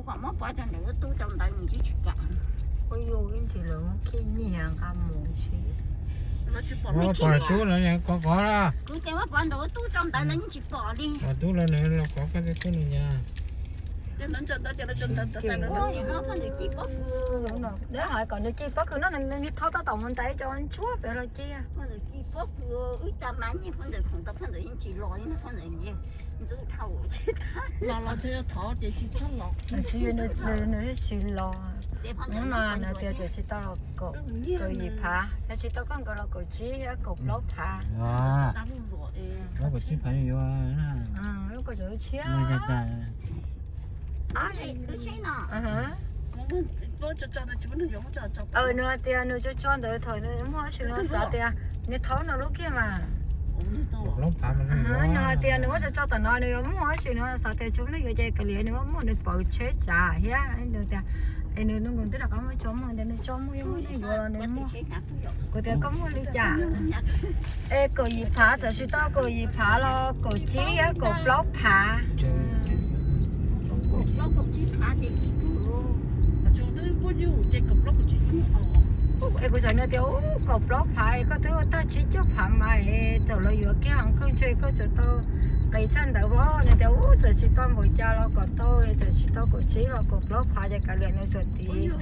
Kom muab pov rau ntawm lub tub rau ntawd nws tsis kam. Ua yus ib ntsis lawv muab khib nyiag nqa mus si. Muab pov tub no kov kov na. Kuv tias muab pov ntawm lub tub rau ntawd lawv yeej tsis pom li. Pov tub los nws los kov koj tej tub no nyas. Poj ntxwg ci pob kws. Nws hais kom nws ci pob kws no nws niag thaub tab tom mus ntais cov ntsuab pem los cia. Poj ntxwg ci pob kws, wb tag mas nyiag poj ntxwg khoom tau poj ntxwg yeej tsis los li no, poj ntxwg ntxub dhau. Los los tsis thov ces tsis txhob los. Nws tsis los. Hnub no nws tias tseem tsis tau los kaum yim phav, tseem tsis tau koj nkaus los kaum tsib thiab kaum plaub phav. Lub kaum tsib phav yuav, lub kaum tsib tshiab. Nws hais tias nws tso tso ntawd thaum nws muaj ob xyoo no xav tias nws thaub no lub kiag mas. Nws hais tias nws muab tso tso tom no nws yuav muaj ob xyoo no xav tias tsis muaj neeg yuav ces kav liam nws muab muaj nws pawv tsheb tsav thiab. Nws tias es nws nws twb rov qab muab tso muag ntawd nws tso muag yuav muaj neeg yuav los nws muaj. Kuv tias koj muaj li cas? Es kaum yim phav txawm tsis tau kaum yim phav los kaum tsib thiab kaum plaub phav. Es kuv txawm nug tias ub kaum plaub phav koj twb ua tag tsib caug phav mas thaum lawv yuav kiag heev kawg ntshe koj tseem tau qis tshaj ntawd os. Nws tias ub txawm tsis tau npaum cas los kom tau, txawm tsis tau kaum tsib los kaum plaub phav ces kav liam nws tsuas tiv,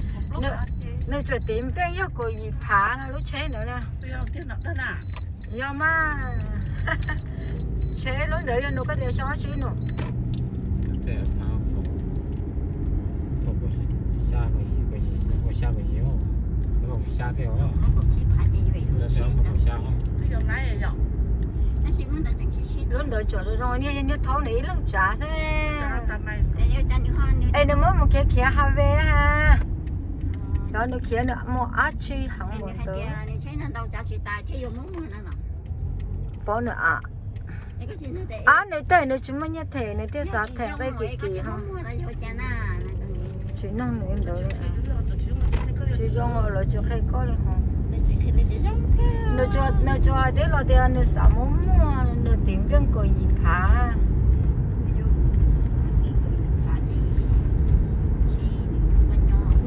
nws tsuas tiv npeej yog kaum yim phav no lub tsheb ntawd na. Yog mas, tsheb lub ntawd yog nws koj tias xyoo ob tsi nus. Lub ntawd tsuas zoo niag niag thaub nws ib leeg tsav xwb. Es nws muab mus khiav khiav ha ve na. Cov nws khiav nws mus ab tsi heev mus ntawd. Paub nws a. Ab nws tej nws tsis muaj nyiaj them nws thiaj xav them qe kim kim ho. Tsis noog nws ntawd li. Tsis zoo los tsis qhia koj li ho. Nws tsuas hais tias los tias nws xav muab muag nws tiv npeej kaum yim phav.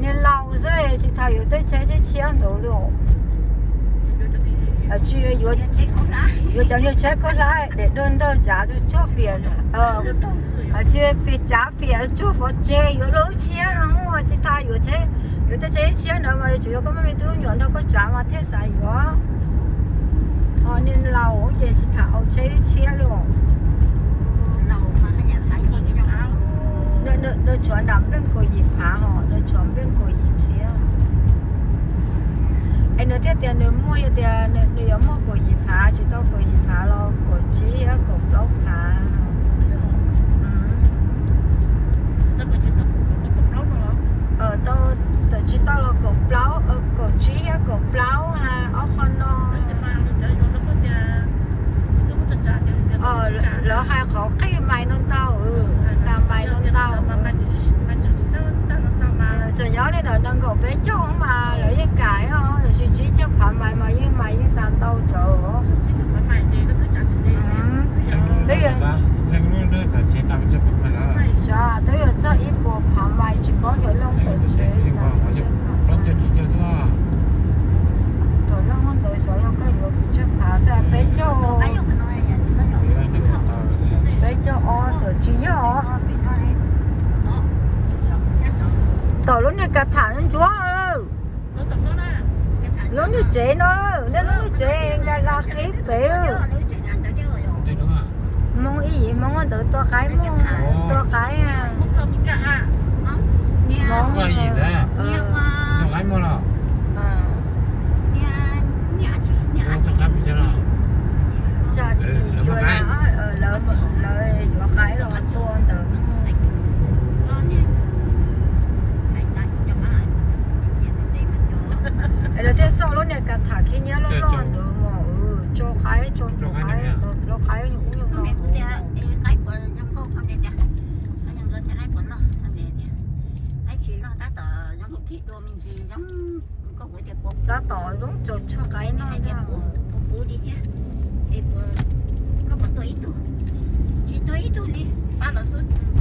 Niag laus xwb tsis tas yuav tej tsheb tshiab ntawd li. Tsis yuav, yuav cov niag tsheb khaub hlab daim duab ntawg tsav tsuag piam, tsis piam tsav piam tsuag pov tseg yuav dua tshiab no muaj tsis tas yuav tsheb, yuav tej tsheb tshiab ntawd mas yuav tsum yuav koj muaj me tub me nyuam nrog koj tsav mas thiaj xav yuav. Ho niag laus ces tsis tham ua tsheb tshiab li. Nws tshuav nram npeej kaum yim phav ho nws tshuav npeej kaum yim txhiab. Es nws thiaj tias nws muaj, yog tias nws yuav muaj kaum yim phav tsis tau kaum yim phav los kaum tsib thiab kaum plaub phav. Tau, tsis tau los kaum plaub, kaum tsib thiab kaum plaub na ob qho no. Lawv hais qhov qij mais no ntau, tas mais no ntau. Txawm nyob li ntawm nees nkaum peb caug mas lawv yeej kam os, tiam sis tsib caug phav mais mas yeej mais yeej tas ntau tsawv. Twb yuav txog ib puas phav mais tsis paub xyov leej twg tsev. Thaum leej ntawd xyov yog koj yuav tsawg phav xwb, peb caug, peb caug ob tawm tsis yog os. Tom lub niag kas tham ntsuab, lub niag tsev no, nej lub niag tsev nkas las qhib pem. Hmoob Ib Yim, Hmoob ntawd tua qaib muag, tua qaib. Hmoob, tua qaib muag los? Xyov yim yuav, lawv, lawv yuav qaib los tua ntawd. Es lawv thiaj xauj lub niag kas tham khib nyiab loj loj ntawd mas, tso qaib, tso qaib, tso qaib ub no. Tab tom zoo tso tshuaj qaib no thiab.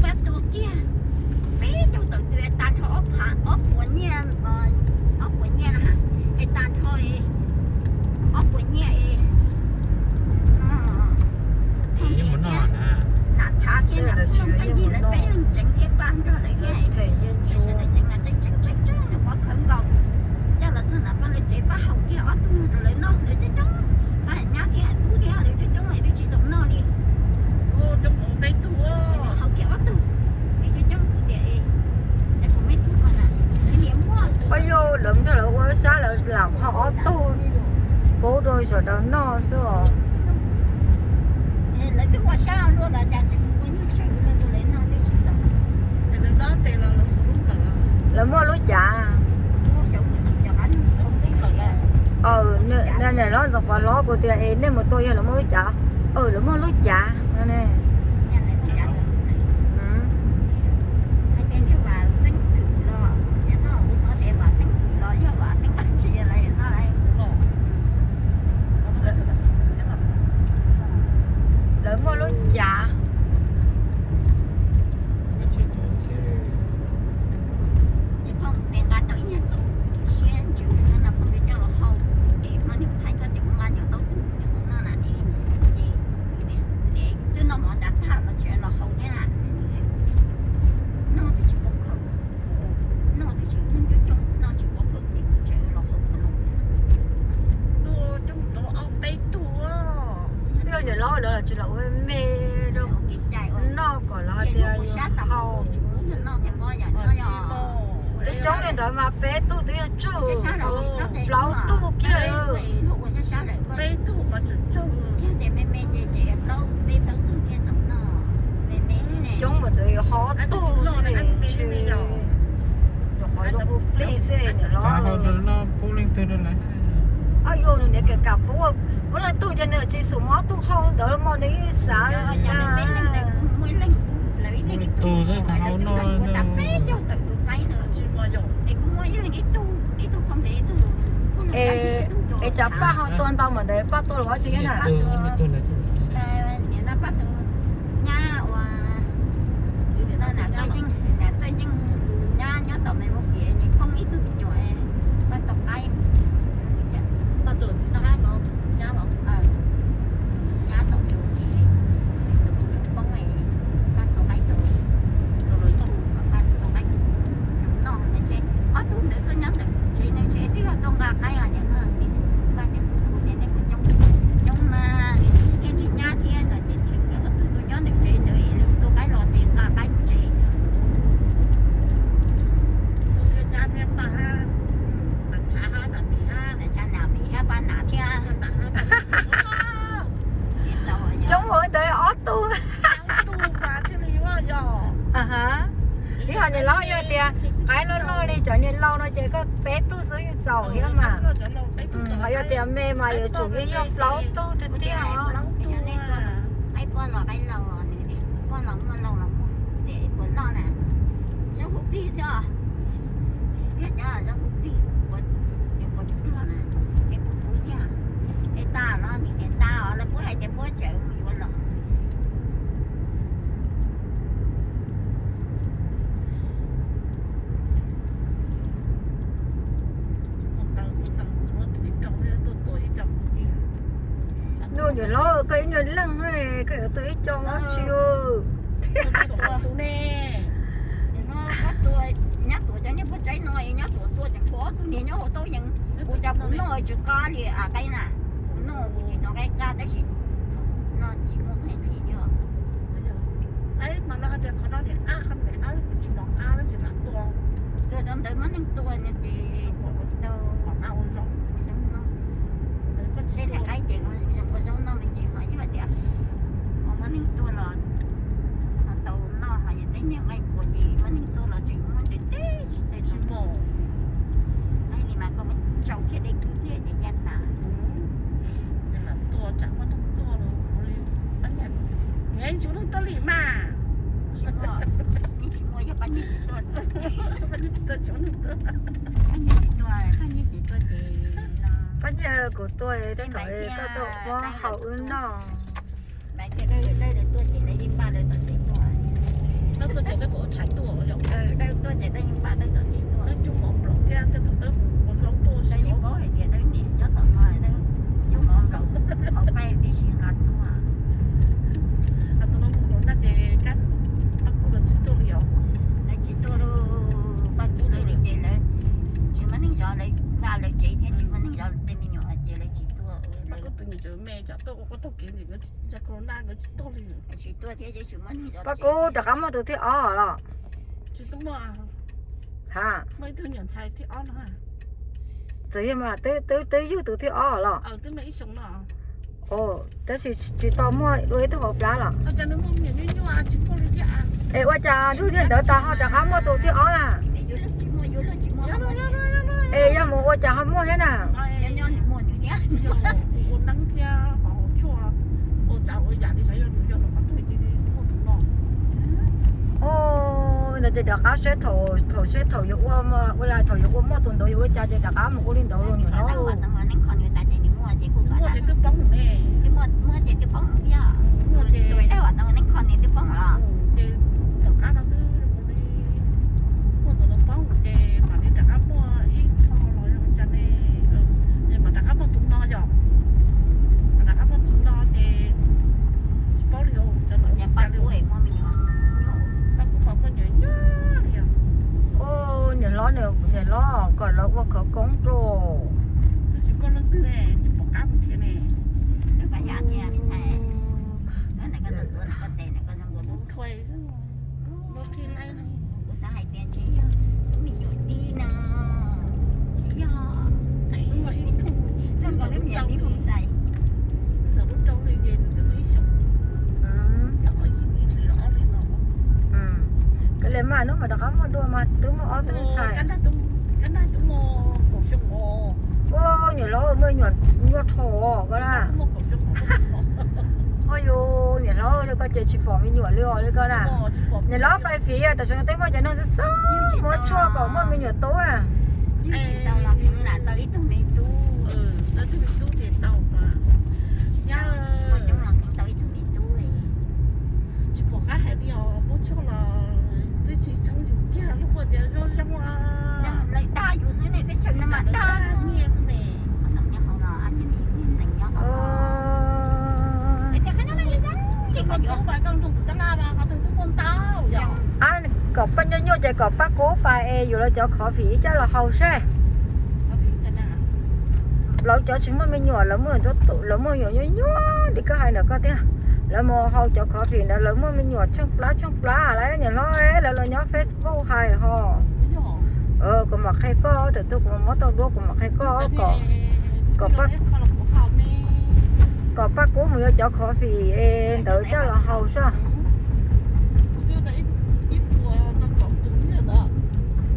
Pab tua kiag peb caug tawm Peb leeg tseev thiab pab nrog lawv thiab. Sawv daws tseev mas tseev tseev tseev tseev nws pov khawv nkaus. Coj los txog nram pab lawv tsev pab haus kiag ob tug rau lawv noj, lawv coob coob. Pab nyab thiab tub thiab lawv coob coob lawv twb tsis tau noj li. Haus kiag ob tug, lawv coob coob kuv tias, Pab yog lawv nrog lawv ua sab lawv lam haus ob tug pub rau sawv daws noj xwb os. Lawv twb ua sab luaj los cas tseem ua nyuj tsawv no rau lawv noj twb tsis txaus. Lawv muaj lub cav. Niam hlob Ntxoov Pov Hlob kuv tias es nej mus tua yog lawv muaj lub cav los? Lawv muaj lub cav no ne. Lawv muaj lub cav. Noj twb tsis pov khawm, noj twb tsis noj coob coob, noj tsis pov khawm ces kuv tseem los haus qhov no. Tuaj coob tau ob peb tug. Yog niam hlob lawv los tsis los ua me rau noj kom los hais tias yus haus. Coob coob li ntawd mas peb tug twb yog tsawg, plaub tug kiag. Coob mas ntawd yog ho ob tug xwb, nyuam qhuav zoo hu plig xwb niam hlob. Ob yog nws niam kam kam pub, pub leej tug ces nws tsis xum mov tug hau ntawd los mas nws yeej xav. Es cov paj ho tua ntau mas ntawd paj tua los tsis yeej na. Nyab ua, txiv niam no Nam Txawj Yeej, Nam Txawj Yeej tus nyab nyob tom me mus kiv nws poob ib tug me nyuam, paj tau qaib. Paj tus txiv tshab no tus nyab los, nyab tau tus, tus me nyuam poob, paj tau qaib rau, rau lawv noj, paj tau qaib rau noj na. Ces ob tug ntawd tuaj nyob ntawm tsev no ces twb yog tuaj nqa qaib os niam no. Paj tias kuv tias nej puas coob, coob mas nws thiab nws nyab thiab no ces tseem nkawd ob tug tuaj nyob ntawm tsev ntawd es lawv tua qaib los ces nqa qaib mus tsev. Tus nyab thiab paj hab, Nam Tshab hab, Nam Mis hab, Nam Tshab, Nam Mis hab, paj Nam thiab. Coob ua ntawd ob tug. Ib hom niam laus yog tias qaib loj loj li cov niam laus no ces koj peb tug xwb yeej txaus thiab mas. Ho yog tias me mas yuav tsum yeej yog plaub tug tiag tiag os. Qaib poj los qaib laus, poj los muaj laus los muaj, ces puas loj na. Zoo hu plig thiab, yog cov zoo hu plig, puas pluag na, es puas puv thiab. Es tas los nim niam tas os, lawv puab hais tias puab tseem mus yuav los. Nuj niam hlob, koj ib nyuag leej, koj yuav tua ib co tsi. Nyab Tuam cov niag pog tsaib no, Nyab Tuam tua tseem tshuav ob tug niag nyob hauv taub yees, kuv cas kuv noj tsis qab li a qaib na, kuv noj kuv tsis hnov qaib qab tab sis no tsis muaj qhov qhis li os. Qaib mas lawv hais tias qhov no niam qab, qhov no niam qab, kuv tsis hnov qab tab sis lam tua. Tua rau ntawd muab neeg tua no ces tsis tau qab ua zoo. Seb niam qaib ces ua zoo noj me ntsis ho yog tias ho muab neeg tua los ho tau noj, ho yog tej niag nqaij npua ces muab neeg tua los tseem muab ntev teb tsis txawj tsis pom. Qaib li mas koj muab tsau kiag dej kwv thiab ces ncaj tas. Tua tsam muab neeg tua los li, niam tsis muaj neeg tua li mas. Tsis muaj, yeej tsis muaj, yog pab nyiaj tsis tuaj, pab nyiaj tsis tuaj, pab nyiaj tsis tuaj ces no. Pab nyiaj kuv tua, tej thaum koj tuaj muab haus wb noj. Dawb tuaj ces dawb yeej npaj dawb tom tsev tuaj. Dawb tuaj ces dawb kuj tshais tuaj, dawb tuaj ces dawb yeej npaj dawb tom tsev tuaj. Dawb coj mov nplaum thiab, tej thaum dawb mus ua zaub tuaj, dawb yeej paub hais tias dawb niam nyob tom no, dawb coj mov nplaum, hauv paib tib si nqa tuaj. Tus no mus hluav ntaj ces kab, kab kuj los tsis Paj Kub rov qab muaj tus thib ob los? Ha, txawm yog mas twb twb yug tus thib ob los? Tab sis tsis tau muaj dua ib tug hauv plab los? Es ua cas lub sij hawm ntawd tas ho rov qab muaj tus thib ob na? Es yog mus ua cas ho muaj thiab na? Ntawd ces rov qab seb thaum, seb thaum yuav ua, ua li thaum yuav ua muaj tus ntawd yuav ua cas ces rov qab mus ua li ntawd los niam hlob. Niam hlob, niam hlob kom lawv ua khawv koob rau. Koj li mas hnub mas rov qab muaj dua mas twb muaj ob tug ntxhais. Ua niam hlob, muaj me nyuam nyuaj dhau koj na. Ua yus niam hlob li koj ces tsis pom me nyuam li os li koj na. Niam hlob pais fiv tam sim no twb muaj cov neeg txawj txawj muab tshuaj kom muaj me nyuam tub na. Tsis pom qab hais li os, muab tshuaj los twb tsis txheeb yus kiag, lub poj tias zoo zoo. Lawv dag yus xwb ne, teb chaws no mas dag nyiaj xwb ne. Kom paj nyuaj nyuaj ces kom Paj Kub fais es yuav lawv cov coffee coj los haus seb. Lawv cov tsis muaj me nyuam, lawv muaj, lawv muaj me nyuam nyuaj nyuaj li koj hais ntawm koj tiag. Lawv mus haus cov coffee ntawd lawv muaj me nyuam tsheej plab tsheej plab lawm niam hlob, lawv los nyob Facebook hais ho. Kuv mam qhia koj, thaum twg kuv muab tau duab kuv mam qhia koj kom, kom Paj, kom Paj Kub mus yuav cov coffee es ntawd coj los haus seb.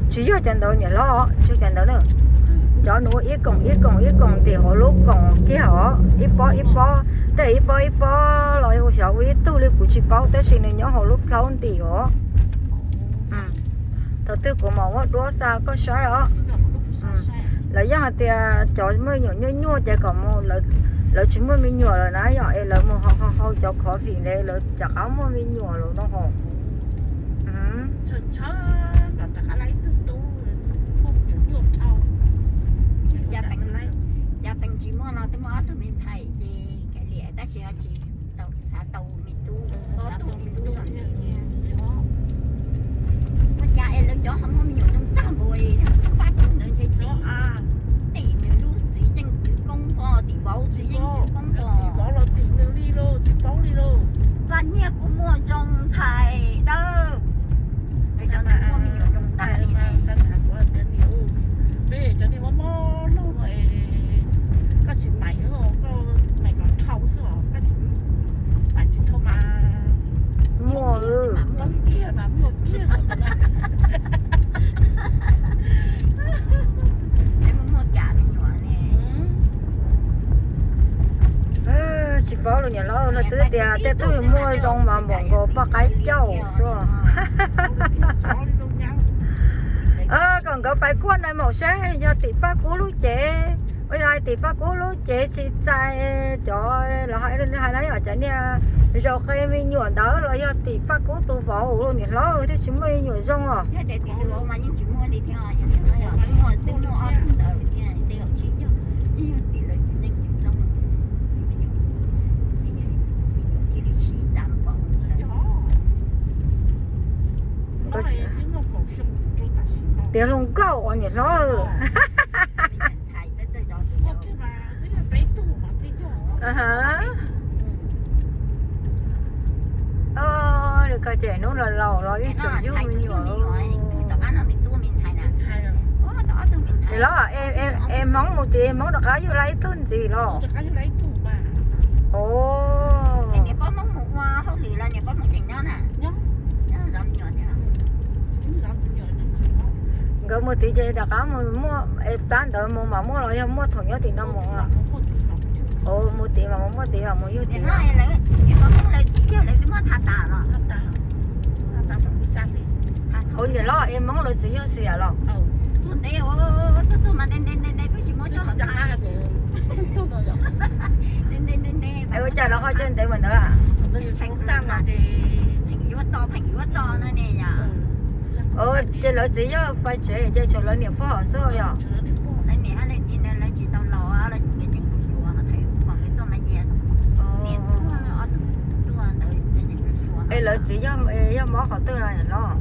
Tsis yog cov ntawd niam hlob, tsis yog cov ntawd na. Cov nws ua ib koom ib koom ib koom ntim hauv lub koom kiag os, ib pob ib pob, tej ib pob ib pob los xyov ua ib tug li kuv tsis paub tab sis nws nyob hauv lub plaub ntim os. Thaum twg kuv mam muab duab xa koj saib os. Lawv yeej hais tias cov muaj me nyuam nyuaj nyuaj ces kom mus, lawv tsis muaj me nyuam lawm na yom, es lawv mus haus haus cov coffee ntawd lawv rov qab muaj me nyuam lawm no ho. Cov pees tsis muaj no twb muaj ob tug me ntxhais ces kav liam tab sis ho tsis tau xav tau me tub, xav tau me tub. Ua cas es lawv cov ho muaj me nyuam zoo tag npaum, Paj Kub ntawd ntshe tim, tim nws lub txiv yeej txiv koob pog, tim vauv txiv yeej txiv koob pog. Paj Nyiaj kuj muaj zoo ntxhais dawb. Cov ntawd muaj me nyuam zoo tag li ne. Peb cov neeg mob mob lauj, koj tsis maim, koj maim kom dhau xwb os, koj tsis maim tsis dhau mas muaj, poob kiag mas muaj kiag. Tsis paub los niam hlob, lawv twb tias tej tug muaj zoo mas npaum nkaus poj qaib cauj xwb. Kom nkawd pais kuaj nais maum seb yog tim Paj Kub lub cev, ua li tim Paj Kub lub cev tsis txais cov los hais na, yog cov niag zaum qe me nyuam ntawd los yog tim Paj Kub tus vauv los niam hlob thiaj tsis muaj me nyuam zoo os. Tiav hluas nkauj os niam hlob. Koj ces hnub los laus los yeej tseem yug me nyuam. Los es Hmoob mus tim Hmoob rov qab yug lawv ib tug ntxiv los? Nkawd mus tid ces rov qab mus muaj, plab ntawd mus mam muaj los yog muaj thaum nyob tim no mus? Mus tid mas mus muaj tid, mus yug tid. Ua niam hlob, es Hmoob lawv txiv yog Xias los? Es ua cas lawv ho caij ntev mus ntawd lawm? Ces lawv txiv yog pais tsev ces tshuav lawv niam pog hov xwb yog? Es lawv txiv yog mob qhov twg no los?